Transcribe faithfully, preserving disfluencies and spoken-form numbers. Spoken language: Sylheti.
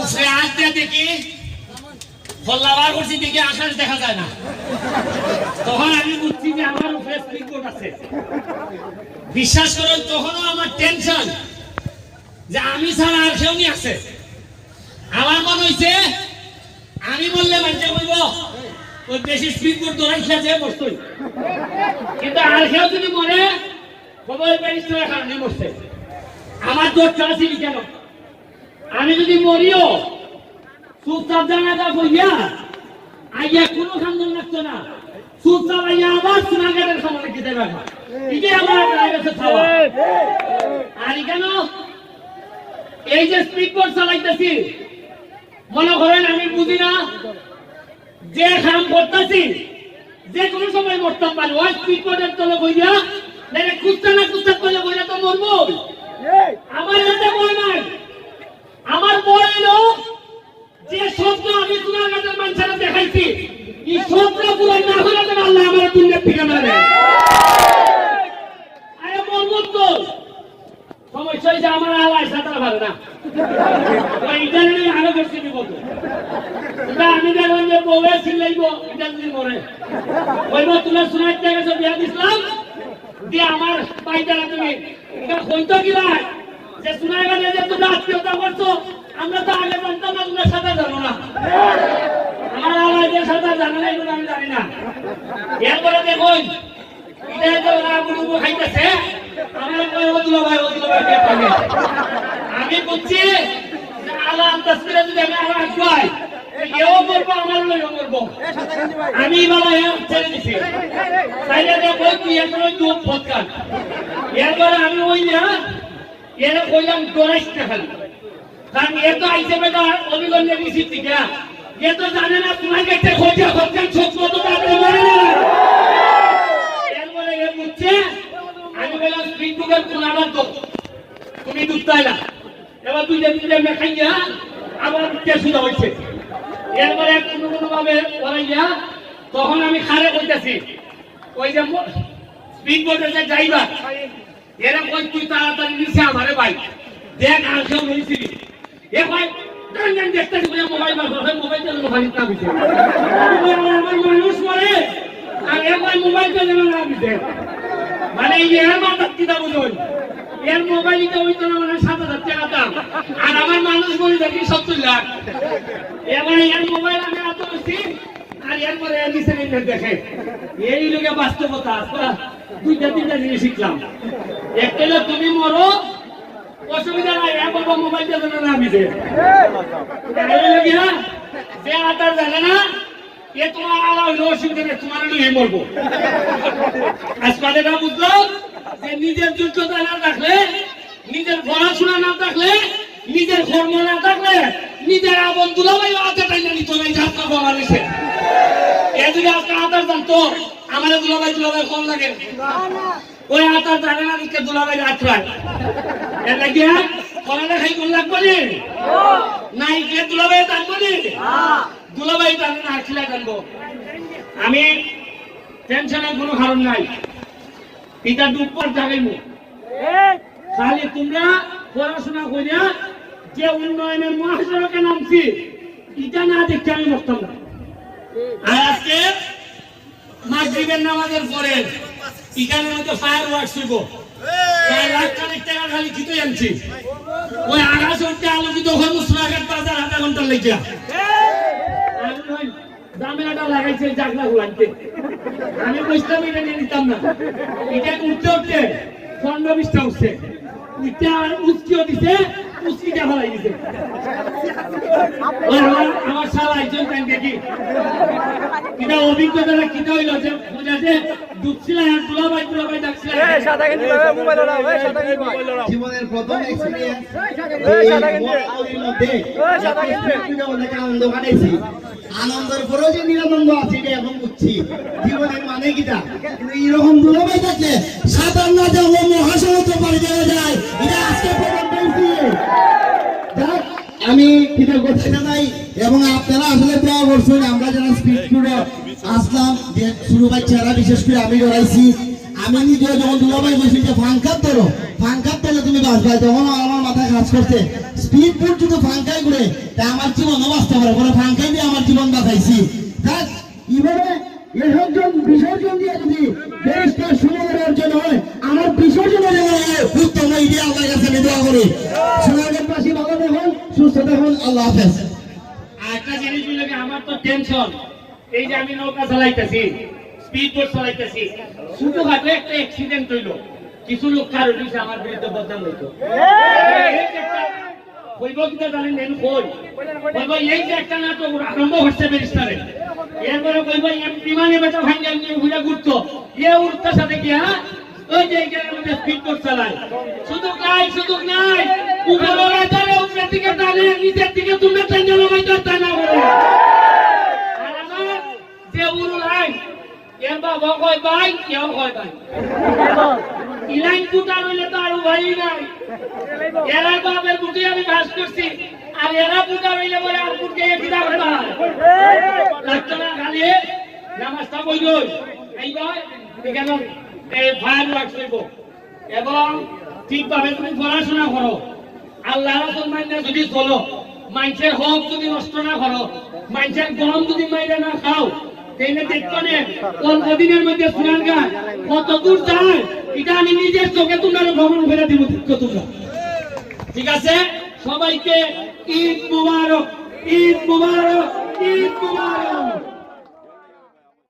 সে আজ দিয়া দেখি, ফল্লা বার করছি, দেখি আকাশ দেখা যায় না। তখন আমি বুঝছি যে আমার উপরে স্পিড বোট আছে। বিশ্বাস করুন, তখনও আমার টেনশন যে আমি ছাড়া আর কেউ নি আছে। আমার মনে হইছে আমি মরলে মানুষে কইব, "ওই বেশি স্পিড বোট দৌড়াইছে যে মরতই।" কিন্তু আর কেউ যদি মরে, কইব, "ওই ব্যারিস্টারের কারণে মরছে।" আমার দোষ আছে কেন? আমি যদি মরিও, চুপচাপ জানাজা পড়িয়া আইয়া কোনো কান্দন লাগতো না। চুপচাপ আইয়া আবার সোনারঘাটের সামনে গিয়ে দেখা। ইটা আমার আপনার কাছে চাওয়া। আর এখানে এই যে স্পিড বোট চালাইতেছি, মনে করেন আমি বুঝি না, যে কাম করতেছি, যে কোনো সময় মরতাম পারি। ওই স্পিড বোটের তলে বইয়া, নাহলে কুত্তা না কুত্তার তলে বইয়া তো মরবো। আমার এতে ভয় নাই। আমার ভয় হইল যে স্বপ্ন আমি সোনারঘাটের মানুষের দেখাইছি, এই স্বপ্ন পূরণ না হলে তো আল্লাহ আমার দুনিয়ার থেকে না নেয়। আরে মরবো তো। সমস্যা হইছে আমার আলাই সাঁতার পারে না। ওই ইটালি আরো বেশি বিপদ। এটা আমি দেখলাম যে বউয়ে চিল্লাইব, ইটা যদি মরে। কইব, "তোমরা সোনার টাকা সব বিয়া দিছিলাম, দিয়ে আমার পাইতারা তুমি।" এটা হইতো কি ভাই? যে সোনার বাজারে যে তোমরা আত্মীয়তা করছো, আমরা তো আগে জানতাম না তোমরা সাঁতার জানো না। আমার আলাই যে সাঁতার জানে না, এগুলো আমি জানি না। এরপরে দেখুন, ইটা যে ওরা গুরু গুরু খাইতেছে, আমার কয়, "ও দুলা ভাই, ও দুলা ভাই, কে পাবে?" আমি বুঝছি যে আলা আন্তাজ করে যদি আমি আরো আগুয়াই, এও করবো, আমার লইও করবো। আমি বাবা এও ছেড়ে দিছি। তাইলে তো কই তুই এখন ওই দুঃখ ফটকান। এরপরে আমি ওই না, এরা কইলাম, "ডরাইস না খালি।" কারণ এ তো আইছে বেটা অভিগণ্য রিসিপ্ট দিকে। এ তো জানে না তোমার কাছে খোঁজা খোঁজা ছোট মতো তাদের মনে না। এরপরে এ বুঝছে, আমি বললাম, "স্পিড বোটের কোনাবার তো তুমি ডুবতাই না।" এবার দুইটা তিনটা মেখাইয়া আবার উঠতে শুরু হয়েছে। এরপরে কোনো কোনো ভাবে ওরাইয়া তখন আমি খারে কইতাছি, ওই যে মো-, স্পিড বোটের যে ড্রাইভার, এরা কই, "তুই তাড়াতাড়ি নিচে আমারে ভাই, দেখ আর কেউ রইছিলি।" এ ভাই, টান টান দেখতে শুনে মোবাইল বার করে, মোবাইল চালানো ভাই না বুঝে। আমার মানুষ মরে, আর এ ভাই মোবাইল চালানো না বুঝে। মানে এই এর মাথা কিতা বুঝুন? এর মোবাইল ইটা হইতো না মানে সাত হাজার টাকা দাম। আর আমার মানুষ মরে দেখি সত্তর লাখ। এবার এর মোবাইল আমি এত বেশি আর এরপরে এর নিচে নিচে দেখে। এই লোকে বাস্তবতা। আজকে দুইটা তিনটা জিনিস শিখলাম। একটা হলো তুমি মরো, অসুবিধা নাই, এ বাবা মোবাইলটা যেন না মিশে। আর হলো কি, হ্যাঁ, যে আতার জানে না, এ তোমার আলা হইলো অসুবিধা নেই, তোমার হইলো এই মরবো। আজকে এটা বুঝলাম যে নিজের যোগ্যতা না থাকলে, নিজের পড়াশোনা না থাকলে, নিজের কর্ম না থাকলে, নিজের আপন দুলাভাই আতে টাইনা নিত না, এই যাত্রা বাংলাদেশে। এ যদি আজকে আতার জানতো, আমার দুলাভাই, দুলাভাই কম লাগে। ওই আতার জানে না, দিকে দুলাভাই আত্রায়। এর লাগি, হ্যাঁ? পড়ালেখাই কোন লাগবো নি? নাই, কে দুলাভাই জানবো নি? দুলাভাই জানে না, আসলে জানবো। আমি টেনশনের কোনো কারণ নাই। এটা ডুববার জাগাই মুখ। খালি তোমরা পড়াশোনা করিয়া যে উন্নয়নের মহাসড়কে নামছি, এটা না দেখে আমি বসতাম না। আর আজকে মাগরিবের নামাজের পরে এখানে হয়তো ফায়ার ওয়ার্কস হইব। প্রায় লাখ খানেক টাকা খালি কিনতে আনছি। ওই আকাশে উঠতে আলোকিত হয়ে মুসরাঘাট বাজার আধা ঘন্টা লেগে। আমি ওই ঝামেলাটা লাগাইছে জাগলা হুলাইতে। আমি বুঝতাম এটা নিয়ে নিতাম না। এটা উঠতে উঠতে পনেরো বিশটা উঠছে। উঠতে আর উচকিও দিছে, উচকিটা ফেলাই দিছে। ওই আমার, আমার শালা একজন তাই দেখি। কিতা অভিজ্ঞতা কিতা হইল যে বুঝা যে ডুবছিলা আর দুলাভাই, দুলাভাই ডাকছিলা। এ, সাদা গেঞ্জি ভাই, মোবাইল ওরা, এ, সাদা গেঞ্জি ভাই। জীবনের প্রথম এক্সপিরিয়েন্স। এই সাদা গেঞ্জি। মহানগরীর মধ্যে এ, সাদা গেঞ্জি ভাই। অনেক আনন্দ কাটাইছি। আনন্দের পরেও যে নিরানন্দ আছে, এটা এখন বুঝছি। জীবনের মানে কিতা? কিন্তু এরকম দুলাভাই থাকলে সাঁতার না জানলে মহাসমুদ্র পাড়ি দেওয়া যায়। এটা আজকে প্রমাণ পাইছি। যাক, আমি কৃতজ্ঞতা জানাই এবং আপনারা আসলে দোয়া করছেন। আমরা যারা স্পিড ট্যুরে আসলাম, যে শুরু ভাই চেহারা বিশেষ করে আমি ডরাইছি। আমি নিজে যখন দুলাভাই বলছি যে ফাঙ্কার ধরো, ফাঙ্কার ধরলে তুমি বাঁচবায়, তখন আমার মাথায় কাজ করছে স্পিড বোট যদি ফাঙ্কায় ঘুরে, তা আমার জীবনও বাঁচতে পারে, কোনো ফাঙ্কায় দিয়ে আমার জীবন বাঁচাইছি। যাক, এইভাবে এক একজন বিসর্জন দিয়ে যদি ব্যারিস্টার সুমনের অর্জন হয়, আমার বিসর্জনও যেন হয় উত্তম হয়, এটাই আল্লাহর কাছে আমি দোয়া করি। সুনামগঞ্জবাসী ভালো থাকুন, সুস্থ থাকুন, আল্লাহ হাফেজ। আর একটা জিনিস হইল কি, আমার তো টেনশন, এই যে আমি নৌকা চালাইতেছি, স্পিড বোট চালাইতেছি, ছোটখাটো একটা অ্যাক্সিডেন্ট হইল, কিছু লোক কারো দিছে আমার বিরুদ্ধে বদনাম হইতো। কইব কিতা জানেন, নেন কই? কইব এই যে একটা নাটক আরম্ভ হচ্ছে ব্যারিস্টারে, এরপরে কইব এম বিমানে বেটা ভাঙ্গা নিয়ে ঘুরে ঘুরতো, এ উঠতে সাথে কি, হ্যাঁ? ওই যে এখানে আমাদের স্পিড বোট চালায়, সুযোগ নাই, সুযোগ নাই। উপরে ওরা চলে, উপরের দিকে টানে, নিচের দিকে তোমরা টেনে লগাই তো টানা বলে। আর আমার যে উরু লাইন, এর বাবা কয় ভাই, কেউ কয় ভাই। ইলাইন ফুটা রইলে তো আরো ভাই নাই। এরা বাপের বুকে আমি বাস করছি, আর এরা ফুটা রইলে বলে আর ফুটকে একটু দাম পায়। লাগতো না খালি নামাজটা বই রই। এই ভাই, এখানে এই ফায়ার ওয়ার্কস হইব। এবং ঠিকভাবে তুমি পড়াশোনা করো, আল্লাহ রাসূল মাইনা যদি চলো, মানুষের হক যদি নষ্ট না করো, মানুষের গম যদি মাইরা না খাও, তাইলে দেখতো নে, অল্প দিনের মধ্যে সুনানগা কত দূর যায়, এটা আমি নিজের চোখে তোমরা ভ্রমণ করে দিব, দেখো তোমরা। ঠিক আছে, সবাইকে ঈদ মুবারক, ঈদ মুবারক, ঈদ মুবারক।